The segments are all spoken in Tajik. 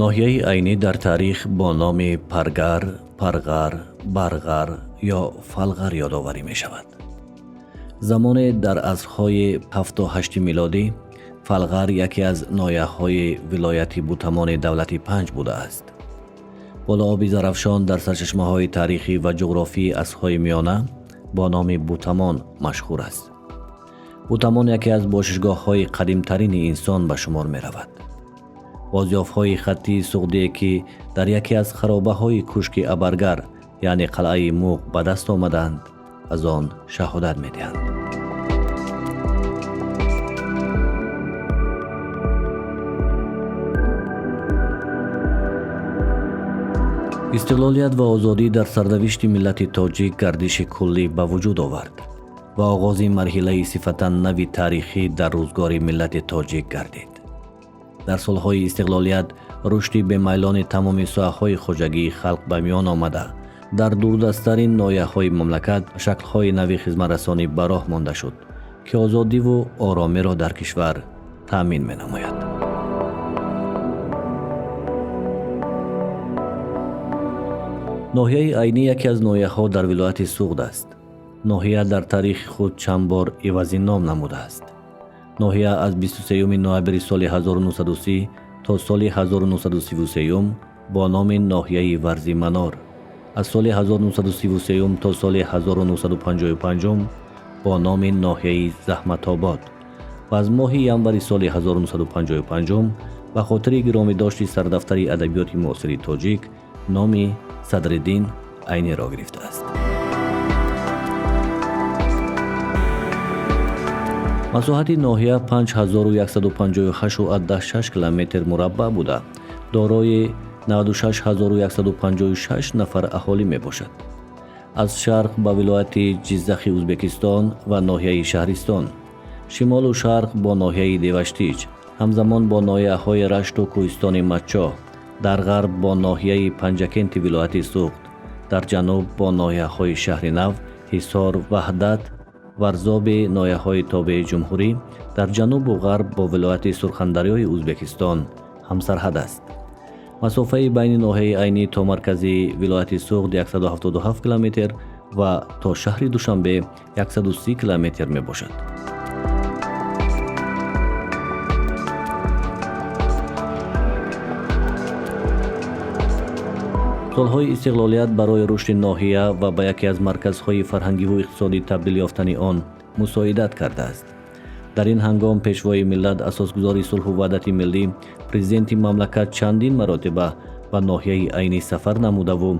Ноҳияи Айнӣ дар таърих бо номи Паргар, Парғар, Барғар ё Фалғар ёдоварӣ мешавад. Замоне дар асрҳои ҳафту ҳашти милодӣ Фалғар яке аз ноҳияҳои вилояти Бутамони давлати Панҷ будааст. Болооби Зарафшон дар сарчашмаҳои таърихӣ ва ҷуғрофии асрҳои миёна бо номи Бутамон машҳур аст. Бутамон яке аз бошишгоҳҳои қадимтарини инсон ба шумор меравад. Бозёфтҳои хаттии суғдие, ки дар яке аз харобаҳои кӯшки Абаргар, яъне қалъаи Муғ, ба даст омаданд, аз он шаҳодат медиҳанд. Истиқлолият ва озодӣ дар сарнавишти миллати тоҷик гардиши куллӣ ба вуҷуд овард ва оғози марҳилаи сифатан нави таърихӣ дар рӯзгори миллати тоҷик гардид. Дар солҳои истиқлолият рушди бемайлони тамоми соҳаҳои хоҷагии халқ ба миён омада, дар дурдасттарин ноҳияҳои мамлакат шаклҳои нави хизматрасонӣ ба роҳ монда шуд, ки озодиву оромиро дар кишвар таъмин менамояд. Ноҳияи Айнӣ яке аз ноҳияҳо дар вилояти Суғд аст. Ноҳия дар таърихи худ чанд бор ивази ном намудааст. Ноҳия аз 23 ноябри соли 1930 то соли 1933 бо номи ноҳияи Варзиманор, аз соли 1933 то соли 1955 бо номи ноҳияи Заҳматобод ва аз моҳи январи соли 1955 ба хотири гиромидошти сардафтари адабиёти муосири тоҷик номи Садриддин Айниро гирифтааст. Масоҳати ноҳия 5158,6 километр мураббаъ буда, дорои 96156 нафар аҳолӣ мебошад. Аз шарқ ба вилояти Ҷиззахи Ӯзбекистон ва ноҳияи Шаҳристон, шимолу шарқ бо ноҳияи Деваштич, ҳамзамон бо ноҳияҳои Рашту кӯҳистони Маччоҳ, дар ғарб бо ноҳияи Панҷакенти вилояти Суғд, дар ҷануб бо ноҳияҳои Шаҳри Нав, Ҳисор, Ваҳдат, Варзоби ноҳияҳои тобеи ҷумҳурӣ, дар ҷанубу ғарб бо вилояти Сурхандарёи Ӯзбекистон ҳамсарҳад аст. Масофаи байни ноҳияи Айнӣ то маркази вилояти Суғд 177 километр ва то шаҳри Душанбе 130 километр мебошад. Солҳои истиқлолият барои рушди ноҳия ва ба яке аз марказҳои фарҳангиву иқтисодӣ табдил ёфтани он мусоидат кардааст. Дар ин ҳангом Пешвои миллат, асосгузори сулҳу ваҳдати миллӣ, Президенти мамлакат чандин маротиба ба ноҳияи Айнӣ сафар намудаву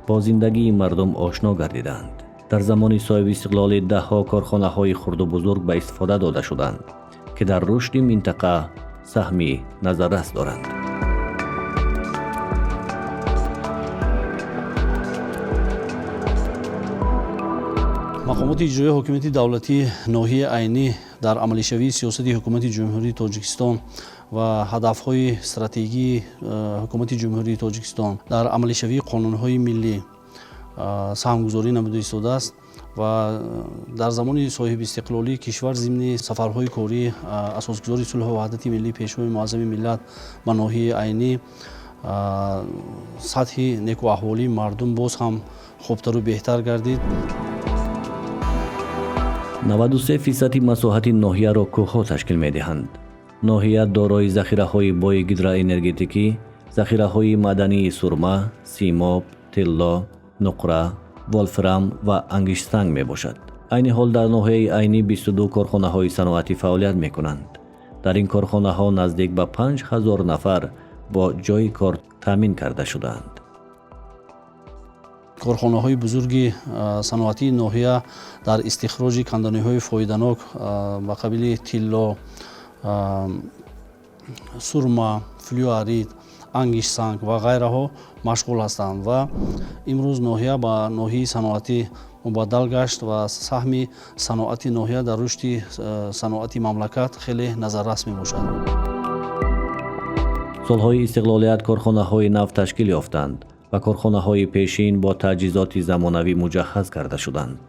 бо зиндагии мардум ошно гардиданд. Дар замони соҳибистиқлолӣ даҳҳо корхонаҳои хурду бузург ба истифода дода шуданд, ки дар рушди минтақа саҳми назаррас доранд. Мақомоти иҷроияи ҳокимияти давлатии ноҳияи Айнӣ дар амалишавии сиёсати Ҳукумати Ҷумҳурии Тоҷикистон ва ҳадафҳои стратегии Ҳукумати Ҷумҳурии Тоҷикистон, дар амалишавии қонунҳои миллӣ саҳмгузорӣ намуда истодааст ва дар замони соҳибистиқлолии кишвар зимни сафарҳои корӣ асосгузори сулҳу ваҳдати миллӣ, Пешвои муаззами миллат ба ноҳияи Айнӣ сатҳи некуаҳволии мардум боз ҳам хубтару беҳтар гардид. 93 фисади масоҳати ноҳияро кӯҳҳо ташкил медиҳанд. Ноҳия дорои захираҳои бои гидроэнергетикӣ, захираҳои маъдании сурма, симоб, тилло, нуқра, волфрам ва ангиштсанг мебошад. Айни ҳол дар ноҳияи Айнӣ 22 корхонаҳои саноатӣ фаъолият мекунанд. Дар ин корхонаҳо наздик ба 5000 нафар бо ҷойи кор таъмин карда шудаанд. Корхонаҳои бузурги саноатии ноҳия дар истихроҷи канданиҳои фоиданок ба қабили тилло, сурма, флюорит, ангиштсанг ва ғайраҳо машғул ҳастанд ва имрӯз ноҳия ба ноҳияи саноатӣ мубаддал гашт ва саҳми саноати ноҳия дар рушди саноати мамлакат хеле назаррас мебошад. Солҳои истиқлолият корхонаҳои нав ташкил ёфтанд ва корхонаҳои пешин бо таҷҳизоти замонавӣ муҷаҳҳаз карда шуданд.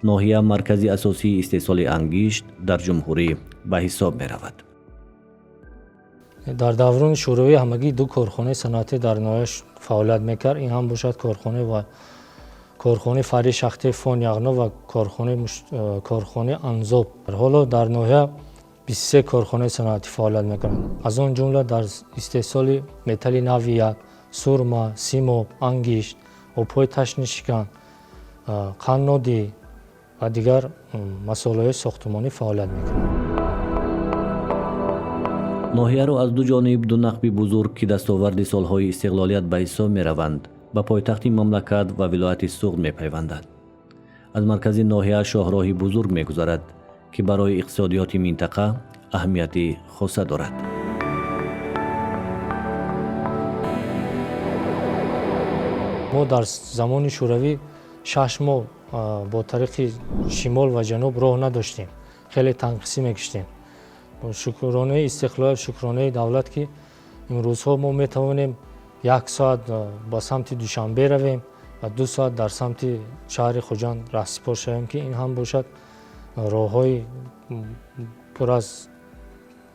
Ноҳия маркази асосии истеҳсоли ангишт дар ҷумҳурӣ ба ҳисоб меравад. Дар даврони шӯравӣ ҳамагӣ ду корхонаи саноатӣ дар ноҳия фаъолият мекард. Ин ҳам бошад корхонаи ва корхонаи фаръи шахтаи Фон Яғно ва корхонаи Анзоб. Ҳоло дар ноҳия 23 корхонаи саноатӣ фаъолият мекунанд. Аз он ҷумла дар истеҳсоли металли нави як, сурма, симоб, ангишт, обҳои ташнишикан, қаннодӣ ва дигар масолаҳои сохтмонӣ фаъолият мекунанд. Ноҳияро аз ду ҷониб ду нақби бузург, ки дастоварди солҳои истиқлолият ба ҳисоб мераванд, ба пойтахти мамлакат ва вилояти Суғд мепайвандад. Аз маркази ноҳия шоҳроҳи бузург мегузарад, ки барои иқтисодиёти минтақа аҳамияти хоса дорад. Мо дар замони шӯравӣ 6 моҳ бо тариқи шимол ва ҷануб роҳ надоштем, хеле танқисӣ мекиштем. Шукронаи истиқлолият, шукронаи давлат, ки имрӯзҳо мо метавонем 1 соат ба самти Душанбе равем ва 2 соат дар самти шаҳри Хуҷанд раҳсипор шавем, ки ин ҳам бошад роҳҳои пур аз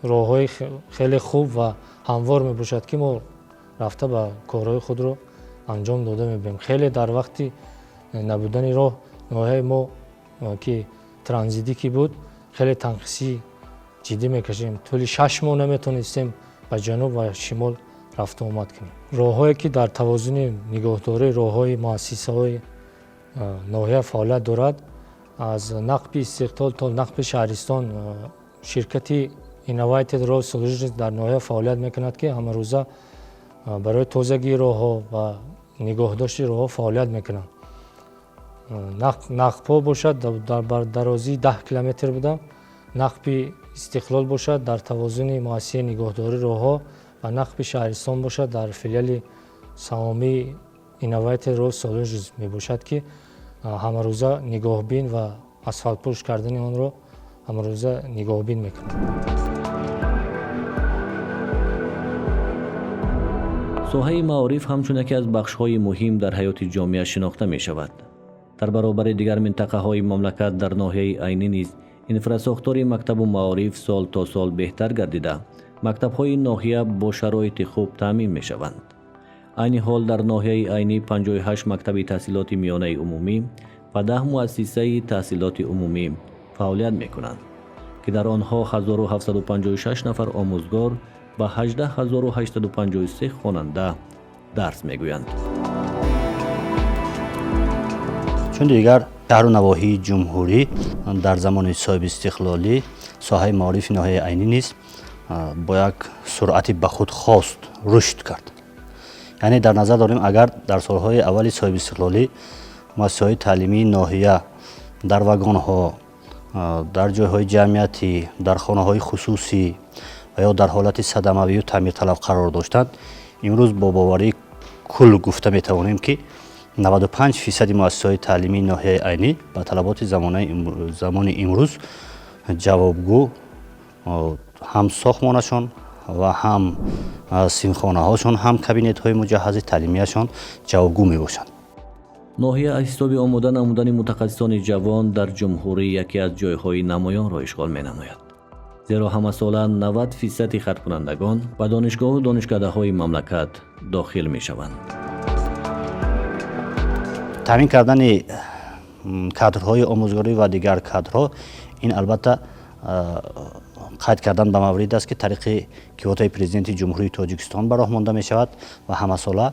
роҳҳои хеле хуб ва ҳамвор мебошад, ки мо рафта ба корҳои худро анҷом дода мебинем. Хеле дар вақти набудани роҳ ноҳияи мо, ки транзитӣ ки буд, хеле танқисӣ ҷиддӣ мекашидем. Тӯли 6 моҳ наметонистем ба ҷануб ва шимол рафту омад кунем. Роҳҳое ки дар тавозуни нигоҳдории роҳҳои муассисаҳои ноҳия фаъолият дорад, аз нақби Истиқлол то нақби шаҳристон ширкати Innovated Road Solutions дар ноҳия фаъолият мекунад, ки ҳамарӯза барои тозагии роҳҳо ва нигоҳдошти роҳҳо фаъолият мекунанд. Нақбҳо бошад дар дарозии 10 километр буда, нақби Истиқлол бошад дар тавозуни муассисаи нигоҳдории роҳҳо ва нақби шаҳристон бошад дар филиали саҳомии Innovated Road Solutions мебошад, ки ҳамарӯза нигоҳбин ва асфалтпӯш кардани онро ҳамарӯза нигоҳбин мекунад. Соҳаи маориф ҳамчун яке аз бахшҳои муҳим дар ҳаёти ҷомеа шинохта мешавад. Дар баробари дигар минтақаҳои мамлакат дар ноҳияи Айнӣ низ инфрасохтори мактабу маориф сол то сол беҳтар гардида, мактабҳои ноҳия бо шароити хуб таъмин мешаванд. Айни ҳол дар ноҳияи Айнӣ 58 мактаби таҳсилоти миёнаи умумӣ ва 10 муассисаи таҳсилоти умумӣ фаъолият мекунанд, ки дар онҳо 1756 нафар омӯзгор ва 18853 хонанда дарс мегӯянд. Чун дигар шаҳру навоҳии ҷумҳурӣ дар замони соҳибистиқлолӣ соҳаи маорифи ноҳияи Айнӣ низ бо як суръати ба худ хост рушд кард. Яъне дар назар дорем, агар дар солҳои аввали соҳибистиқлолӣ муассисаҳои таълимии ноҳия дар вагонҳо, дар ҷойҳои ҷамъиятӣ, дар хонаҳои хусусӣ ва ё дар ҳолати садамавию таъмирталаб қарор доштанд, имрӯз бо боварии кул гуфта метавонем, ки 95% муассисаҳои таълимии ноҳияи Айнӣ ба талаботи замони имрӯз ҷавобгӯ ҳам сохтмонашон ва ҳам синфхонаҳошон, ҳам кабинетҳои муҷаҳҳази таълимияшон ҷавобгӯ мебошанд. Ноҳия аз ҳисоби омода намудани мутахассисони ҷавон дар ҷумҳурӣ яке аз ҷойҳои намоёнро ишғол менамояд, зеро ҳамасола 90% хатмкунандагон ба донишгоҳу донишкадаҳои мамлакат дохил мешаванд. Таъмин кардани кадрҳои омӯзгорӣ ва дигар кадрҳо ин албатта қайд кардан ба маврид аст, ки тариқи квотаи президенти Ҷумҳурии Тоҷикистон ба роҳ монда мешавад ва ҳамасола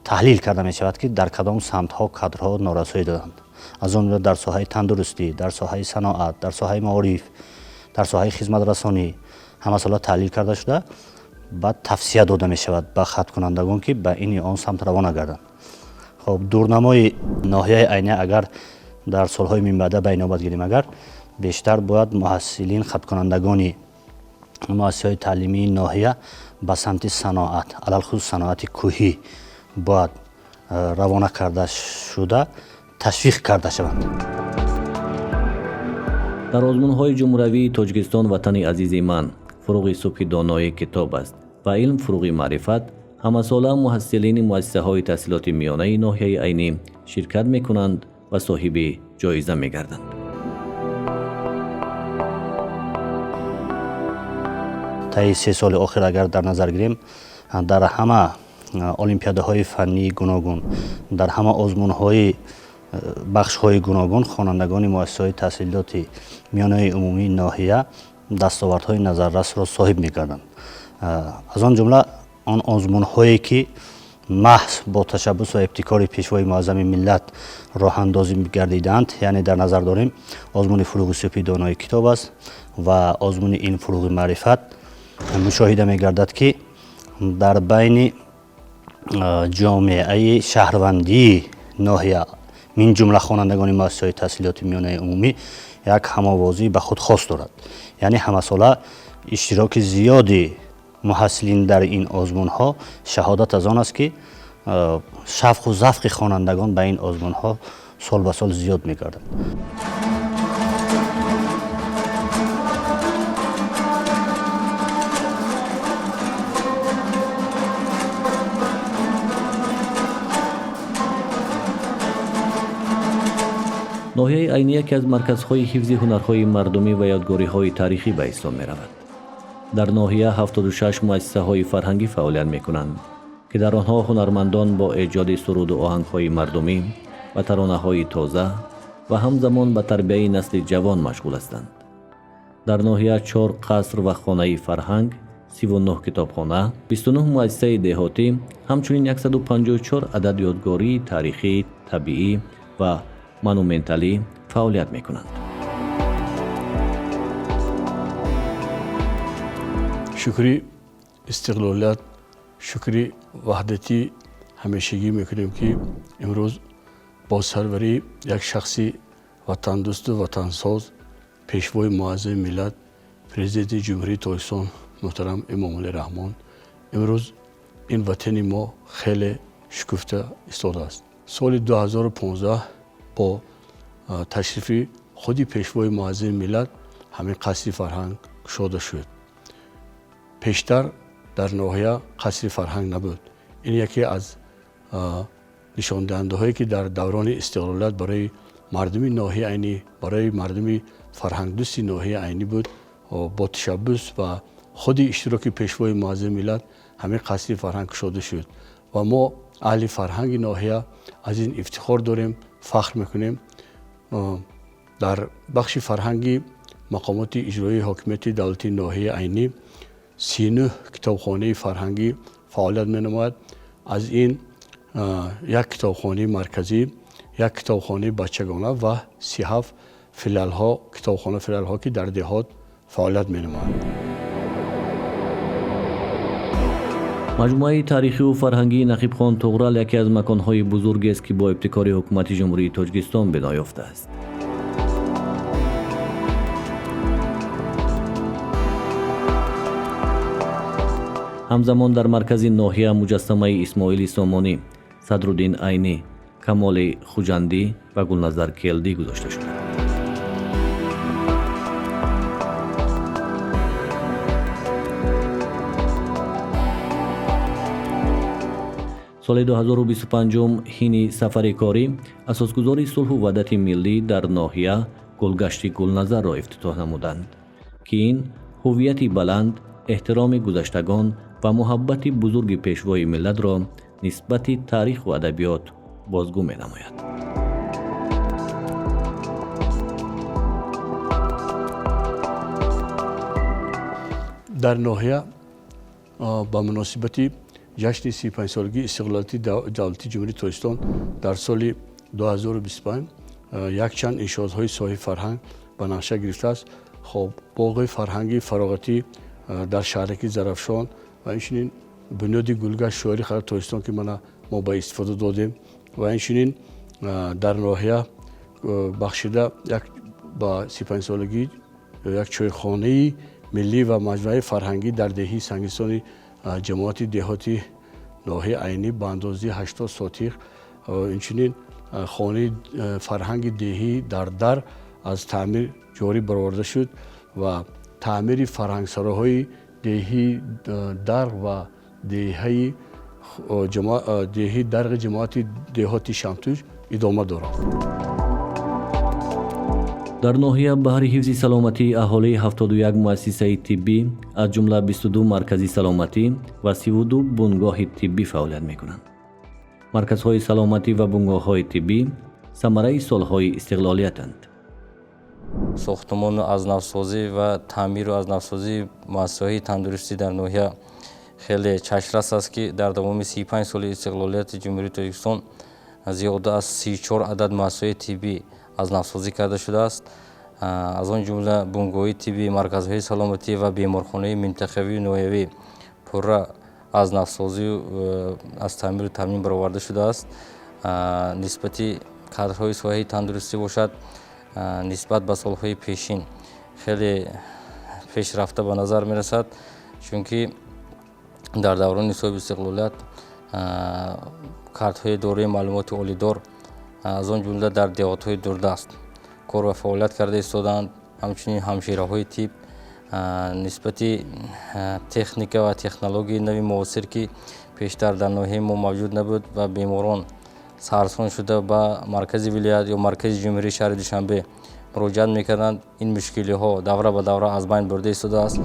таҳлил карда мешавад, ки дар кадом самтҳо кадрҳо норасоӣ доранд. Аз он ҷумла дар соҳаи тандурустӣ, дар соҳаи саноат, дар соҳаи маориф, дар соҳаи хизматрасонӣ ҳамасола таҳлил карда шуда, баъд тавсия дода мешавад ба хаткунандагон, ки ба ин ё он самт равона гарданд. Хоб, дурнамои ноҳияи Айнӣ агар дар солҳои минбаъда ба инобат гирем, агар бештар бояд муҳассилин, хаткунандагони муассисаҳои таълимии ноҳия ба самти саноат, алалхусус саноати кӯҳӣ бояд равона карда шуда, ташвиқ карда шаванд. Дар озмунҳои ҷумҳуравии Тоҷикистон «Ватани азизи ман», «Фуруғи субҳи донои китоб аст» ва «Илм фуруғи маърифат» ҳамасола муҳассилини муассисаҳои таҳсилоти миёнаи ноҳияи Айнӣ ширкат мекунанд ва соҳиби ҷоиза мегарданд. Таи 3 соли охир агар дар назар гирем, дар ҳама олимпиадаҳои фаннии гуногун, дар ҳама озмунҳои бахшҳои гуногун хонандагони муассисаҳои таҳсилоти миёнаи умумии ноҳия дастовардҳои назаррасро соҳиб мегарданд. Аз он ҷумла он озмунҳое, ки маҳз бо ташаббус ва ибтикори Пешвои муаззами миллат роҳандозӣ гардидаанд, яъне дар назар дорем озмуни «Фурӯғи субҳи донои китоб» аст ва озмуни «Илм фурӯғи маърифат», мушоҳида мегардад, ки дар байни ҷомеаи шаҳрвандии ноҳия, мин ҷумла хонандагони муассисаҳои таҳсилоти миёнаи умумӣ, як ҳамовозӣ ба худ хос дорад. Яъне ҳамасола иштироки зиёди муҳассилин дар ин озмунҳо шаҳодат аз он аст, ки шавқу завқи хонандагон ба ин озмунҳо сол ба сол зиёд мегардад. Ноҳияи Айнӣ яке аз марказҳои ҳифзи ҳунарҳои мардумӣ ва ёдгориҳои таърихӣ ба ҳисоб меравад. Дар ноҳия 76 муассисаҳои фарҳангӣ фаъолият мекунанд, ки дар онҳо ҳунармандон бо эҷоди суруду оҳангҳои мардумӣ ва таронаҳои тоза ва ҳамзамон ба тарбияи насли ҷавон машғул ҳастанд. Дар ноҳия чор қаср ва хонаи фарҳанг, 39 китобхона, 29 муассисаи деҳотӣ, ҳамчунин 154 адад ёдгории таърихӣ, табиӣ ва монументалӣ фаъолият мекунанд. Шукри истиқлолият, шукри ваҳдати ҳамешагӣ мекунем, ки имрӯз бо сарварии як шахси ватандӯсту ватансоз, Пешвои муаззами миллат, Президенти Ҷумҳурии Тоҷикистон муҳтарам Эмомалӣ Раҳмон, имрӯз ин ватани мо хеле шукуфта истодааст. Соли 2015 бо ташрифи худи Пешвои муаззами миллат ҳамин қасри фарҳанг кушода шуд. Пештар дар ноҳия қасри фарҳанг набуд. Ин яке аз нишондиҳандаҳое, ки дар даврони истиқлолият барои мардуми ноҳияи Айнӣ, барои мардуми фарҳангдӯсти ноҳияи Айнӣ буд. Бо ташаббус ва худи иштироки Пешвои муаззами миллат ҳамин қасри фарҳанг кушода шуд ва мо, аҳли фарҳанги ноҳия, аз ин ифтихор дорем, фахр мекунем. Дар бахши фарҳанги мақомоти иҷроии ҳокимияти давлатии ноҳияи Айнӣ 39 китобхонаи фарҳангӣ фаъолият менамояд. Аз ин як китобхонаи марказӣ, як китобхонаи бачагона ва 37 филиалҳо, китобхона филиалҳо, ки дар деҳот фаъолият менамоянд. Маҷмӯаи таърихиву фарҳангии Нақибхон Туғрал яке аз маконҳои бузургест, ки бо ибтикори ҳукумати Ҷумҳурии Тоҷикистон бино ёфтааст. Ҳамзамон дар маркази ноҳия муҷассамаи Исмоили Сомонӣ, Садруддин Айнӣ, Камоли Хуҷандӣ ва Гулназар Келдӣ гузошта шуданд. Соли 2025 ҳини сафари корӣ асосгузори сулҳу ваҳдати миллӣ дар ноҳия гулгашти Гулназарро ифтитоҳ намуданд, ки ин ҳуввияти баланд, эҳтироми гузаштагон ва муҳаббати бузурги Пешвои миллатро нисбати таъриху адабиёт бозгӯ менамояд. Дар ноҳия ба муносибати ҷашни 35-солагии истиқлолияти давлатии Ҷумҳурии Тоҷикистон дар соли 2025 якчанд иншоотҳои соҳаи фарҳанг ба нақша гирифтааст. Хоб, боғи фарҳанги фароғатӣ дар шаҳраки Зарафшон ва инчунин бунёди гулгашт шоири халқи Тоҷикистон, ки мана мо ба истифода додем, ва инчунин дар ноҳия бахшида як ба 35-солагӣ як чойхонаи миллӣ ва маҷмӯаи фарҳангӣ дар деҳии Сангистони ҷамоати деҳоти ноҳияи Айнӣ ба андозаи 80 сотих, инчунин хонаи фарҳанги деҳӣ дар Дар аз таъмир ҷорӣ бароварда шуд ва таъмири фарҳангсароҳои деҳии Дар ва деҳии Дарғи ҷамоати деҳоти Шамтуш идома дорад. Дар ноҳия баҳри ҳифзи саломатии аҳолӣ 71 муассисаи тиббӣ, аз ҷумла 22 маркази саломатӣ ва 32 бунгоҳи тиббӣ фаъолият мекунанд. Марказҳои саломатӣ ва бунгоҳҳои тиббӣ самараи солҳои истиқлолиятанд. Сохтмону аз навсозӣ ва таъмиру аз навсозии муассисаҳои тандурустӣ дар ноҳия хеле чашмрас аст, ки дар давоми 35 соли истиқлолияти Ҷумҳурии Тоҷикистон зиёда аз 34 адад муассисаҳои тиббӣ аз навсозӣ карда шудааст. Аз он ҷумла бунгоҳи тиббӣ, марказҳои саломатӣ ва беморхонаи минтақавию ноҳиявӣ пурра аз навсозию аз таъмиру таъмин бароварда шудааст. Нисбати кадрҳои соҳаи тандурустӣ бошад, нисбат ба солҳои пешин хеле пешрафта ба назар мерасад, чунки дар даврони соҳиби истиқлолият кадрҳои дорои маълумоти олидор, аз он ҷумла дар деҳотҳои дурдаст кор ва фаъолият карда истодаанд. Ҳамчунин ҳамшираҳои тиб нисбати техника ва технологияи нави муосир, ки пештар дар ноҳияи мо мавҷуд набуд ва беморон сарсон шуда ба маркази вилоят ё маркази ҷумҳурии шаҳри Душанбе муроҷиат мекарданд, ин мушкилиҳо давра ба давра аз байн бурда истодааст.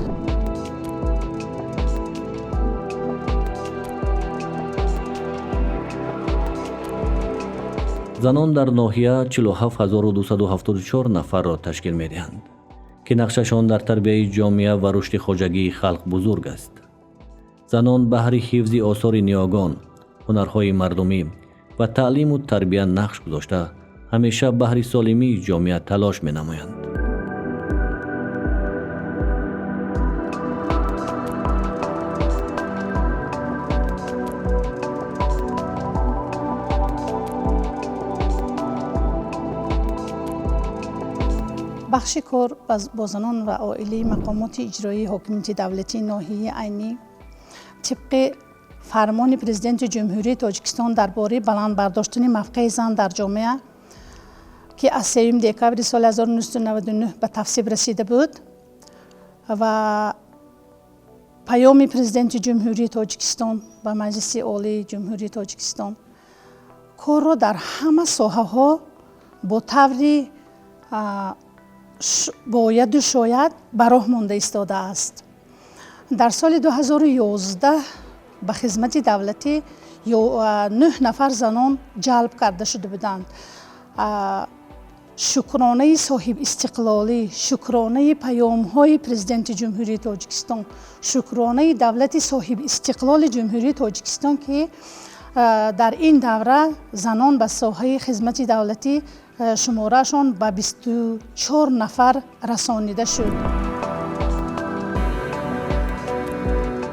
Занон дар ноҳия 47274 нафарро ташкил медиҳанд, ки нақшашон дар тарбияи ҷомеа ва рушди хоҷагии халқ бузург аст. Занон баҳри ҳифзи осори ниёгон, ҳунарҳои мардумӣ ва таълиму тарбия нақш гузошта, ҳамеша баҳри солимии ҷомеа талош менамоянд. Бахши кор бо занон ва оилаи мақомоти иҷроии ҳокимияти давлатии ноҳияи Айнӣ тибқи фармони Президенти Ҷумҳурии Тоҷикистон дар бораи баланд бардоштани мавқеи зан дар ҷомеа, ки аз 3 декабри соли 1999 ба тасвиб расида буд, ва паёми Президенти Ҷумҳурии Тоҷикистон ба Маҷлиси Олии Ҷумҳурии Тоҷикистон, корро дар ҳама соҳаҳо бо таври бояду шояд ба роҳ монда истодааст. Дар соли 2011 ба хизмати давлатӣ 9 нафар занон ҷалб карда шуда буданд. Шукронаи соҳибистиқлолӣ, шукронаи паёмҳои Президенти Ҷумҳурии Тоҷикистон, шукронаи давлати соҳибистиқлоли Ҷумҳурии Тоҷикистон, ки дар ин давра занон ба соҳаи хизмати давлатӣ шумораашон ба 24 нафар расонида шуд.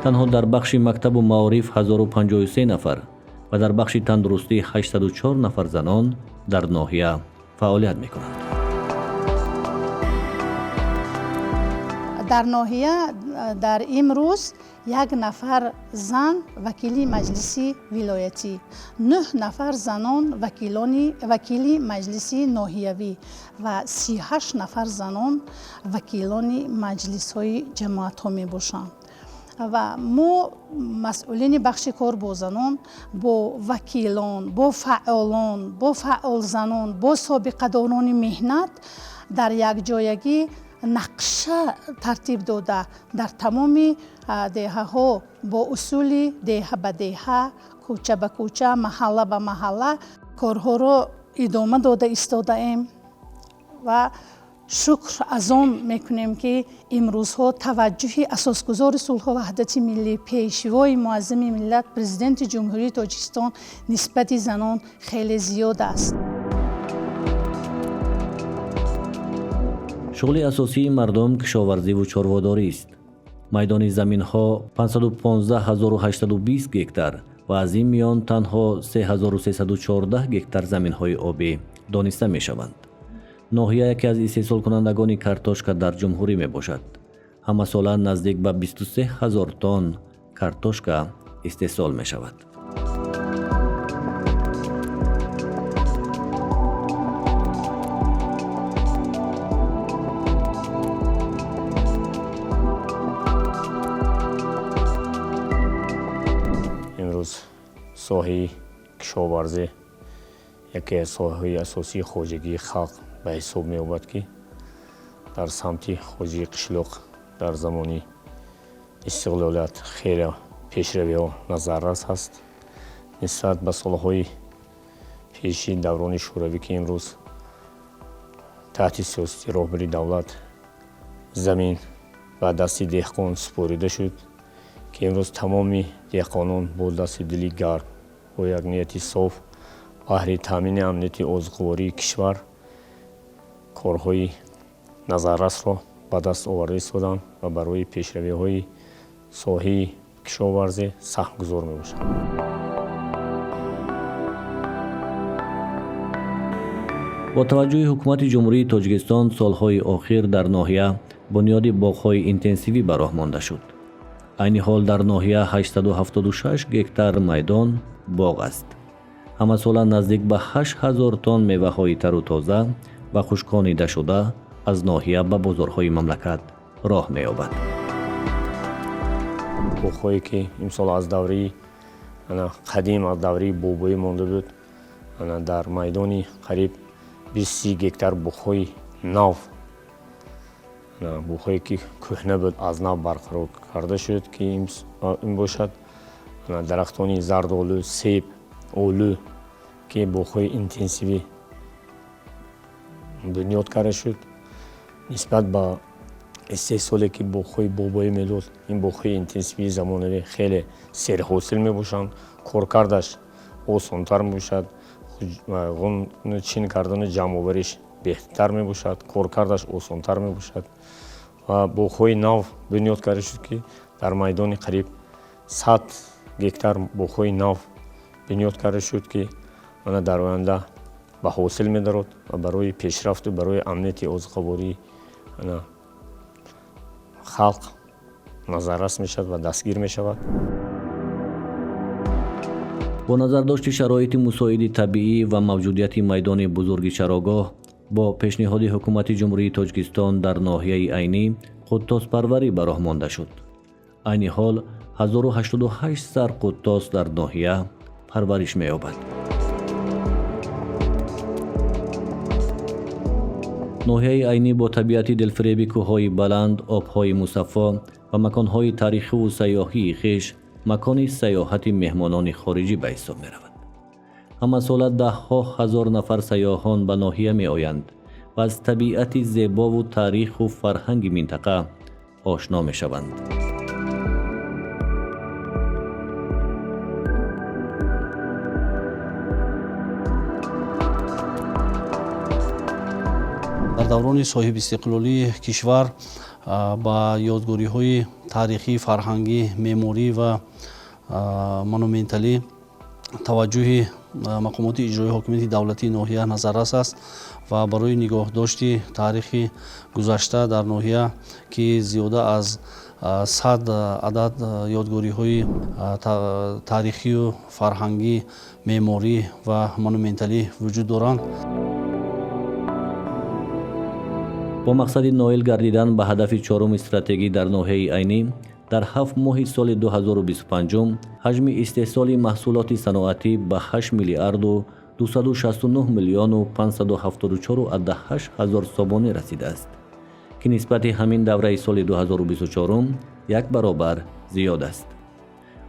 Танҳо дар бахши мактабу маориф 1053 нафар ва дар бахши тандурустӣ 804 нафар занон дар ноҳия фаъолият мекунанд. Дар ноҳия дар имрӯз як нафар зан вакили маҷлиси вилоятӣ, 9 нафар занон вакили маҷлиси ноҳиявӣ ва 38 нафар занон вакилони маҷлисҳои ҷамоатҳо мебошанд. Ва мо масъулини бахши кор бо занон, бо вакилон, бо фаъолон, бо фаъолзанон, бо собиқадорони меҳнат дар якҷоягӣ нақша тартиб дода, дар тамоми деҳаҳо бо усули деҳа ба деҳа, кӯча ба кӯча, маҳалла ба маҳалла корҳоро идома дода истодаем ва шукр аз он мекунем, ки имрӯзҳо таваҷҷӯҳи асосгузори сулҳу ваҳдати миллӣ, пешвои муаззами миллат, Президенти Ҷумҳурии Тоҷикистон нисбати занон хеле зиёд аст. Шуғли асосии мардум кишоварзиву чорводорист. Майдони заминҳо 515820 гектар ва аз ин миён танҳо 3314 гектар заминҳои обӣ дониста мешаванд. Ноҳия яке аз истеҳсолкунандагони картошка дар ҷумҳурӣ мебошад. Ҳамасола наздик ба 23 ҳазор тонн картошка истеҳсол мешавад. Имрӯз соҳаи кишоварзӣ яке аз соҳаҳои асосии хоҷагии халқ ба ҳисоб меёбад, ки Дар самти хоҷии қишлоқ дар замони истиқлолият хеле пешравиҳо назаррас ҳаст нисбат ба солҳои пеши даврони шӯравӣ, ки имрӯз таҳти сиёсати роҳбари давлат замин ба дасти деҳқон супорида шуд, ки имрӯз тамоми деҳқонон бо дасти дили гарм, бо як нияти соф баҳри таъмини амнияти озуқавории кишвар корҳои назаррасро ба даст оварда истоданд ва барои пешравиҳои соҳаи кишоварзӣ саҳмгузор мебошанд. Бо таваҷҷӯҳи ҳукумати Ҷумҳурии Тоҷикистон солҳои охир дар ноҳия бунёди боғҳои интенсивӣ ба роҳ монда шуд. Айни ҳол дар ноҳия 876 гектар майдон боғ аст. Ҳамасола наздик ба 8000 тонн меваҳои тару тоза ва хушконидашуда аз ноҳия ба бозорҳои мамлакат роҳ меёбад. Боғҳое ки имсол аз давраи қадим, аз давраи бобоӣ монда буд, дар майдони қариб 20 гектар боғҳои нав, боғҳое ки кӯҳна буд, аз нав барқарор карда шуд, ки ин бошад дарахтони зардолу, себ, олу, ки боғҳои интенсивӣ бунёд карда шуд. Нисбат ба истеҳсоле ки боғҳои бобоӣ медод, ин боғҳои интенсивии замонавӣ хеле серҳосил мебошанд, коркардаш осонтар мебошад, чин кардану ҷамъовариш беҳтар мебошад, коркардаш осонтар мебошад. Ва боғҳои нав бунёд карда шуд, ки дар майдони қариб 100 гектар боғҳои нав бунёд карда шуд, ки ана дар оянда ба ҳосил медарод ва барои пешрафту барои амнияти озуқавории ана халқ назаррас мешавад ва дастгир мешавад. Бо назардошти шароити мусоиди табиӣ ва мавҷудияти майдони бузурги чарогоҳ, бо пешниҳоди ҳукумати Ҷумҳурии Тоҷикистон дар ноҳияи Айнӣ қуттоспарварӣ ба роҳ монда шуд. Айни ҳол 1088 сар қуттос дар ноҳия парвариш меёбад. Ноҳияи Айнӣ бо табиати дилфиреби кӯҳҳои баланд, обҳои мусаффо ва маконҳои таърихиву сайёҳии хеш макони сайёҳати меҳмонони хориҷӣ ба ҳисоб меравад. Ҳамасола даҳҳо ҳазор нафар сайёҳон ба ноҳия меоянд ва аз табиати зебову таъриху фарҳанги минтақа ошно мешаванд. Дар даврони соҳибистиқлолии кишвар ба ёдгориҳои таърихӣ, фарҳангӣ, меъморӣ ва монументалӣ таваҷҷӯҳи мақомоти иҷроии ҳокимияти давлатии ноҳия назаррас аст ва барои нигоҳдошти таърихи гузашта дар ноҳия, ки зиёда аз 100 адад ёдгориҳои таърихию фарҳангӣ, меъморӣ ва монументалӣ вуҷуд доранд. Бо мақсади ноил гардидан ба ҳадафи чоруми стратегӣ дар ноҳияи Айнӣ дар 7 моҳи соли 2025 ҳаҷми истеҳсоли маҳсулоти саноатӣ ба 8 миллиарду 269 миллиону 574,8 ҳазор сомонӣ расидааст, ки нисбати ҳамин давраи соли 2024 як баробар зиёд аст.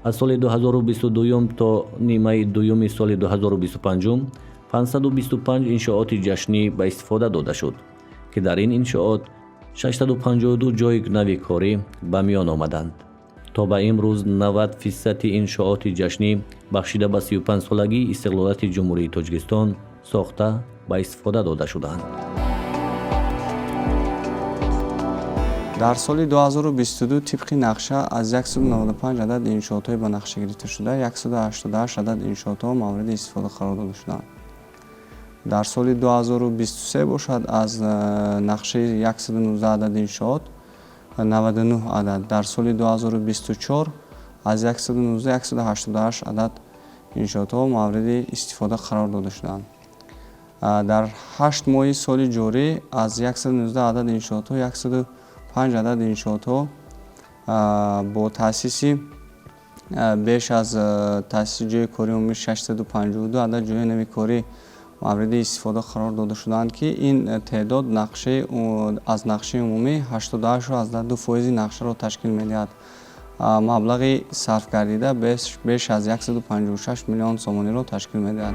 Аз соли 2022 то нимаи дуюми соли 2025 525 иншооти ҷашнӣ ба истифода дода шуд, ки дар ин иншоот 652 ҷойи нави корӣ ба миён омаданд. То ба имрӯз 90% иншооти ҷашнӣ бахшида ба 35-солагии истиқлолияти Ҷумҳурии Тоҷикистон сохта ба истифода дода шудаанд. Дар соли 2022 тибқи нақша аз 195 адад иншоотҳои ба нақша гирифташуда 188 адад иншоотҳо мавриди истифода қарор дода шуданд. Дар соли 2023 бошад, аз нақшаи 119 адад иншоот 99 адад, дар соли 2024 аз 119 188 адад иншоотҳо мавриди истифода қарор дода шуданд. Дар 8 моҳи соли ҷорӣ аз 119 адад иншоотҳо 105 адад иншоотҳо бо таъсиси беш аз таъсиси ҷойи кории умумӣ 652 адад ҷойи нави корӣ Мавриди истифода қарор дода шудаанд, ки ин теъдод аз нақшаи умумӣ 88,2 фоизи нақшаро ташкил медиҳад. Маблағи сарфгардида беш аз 156 миллион сомониро ташкил медиҳад.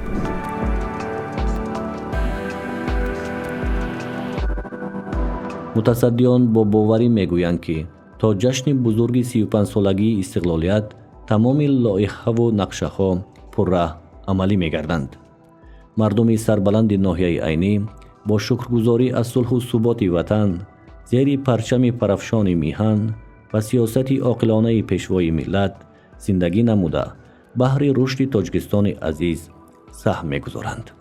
Мутасаддиён бо боварӣ мегӯянд, ки то ҷашни бузурги 35-солагии истиқлолият тамоми лоиҳаву нақшаҳо пурра амалӣ мегарданд. Мардуми сарбаланди ноҳияи Айнӣ бо шукргузорӣ аз сулҳу суботи ватан, зери парчами парафшони миҳан ва сиёсати оқилонаи пешвои миллат зиндагӣ намуда, баҳри рушди Тоҷикистони азиз саҳм мегузоранд.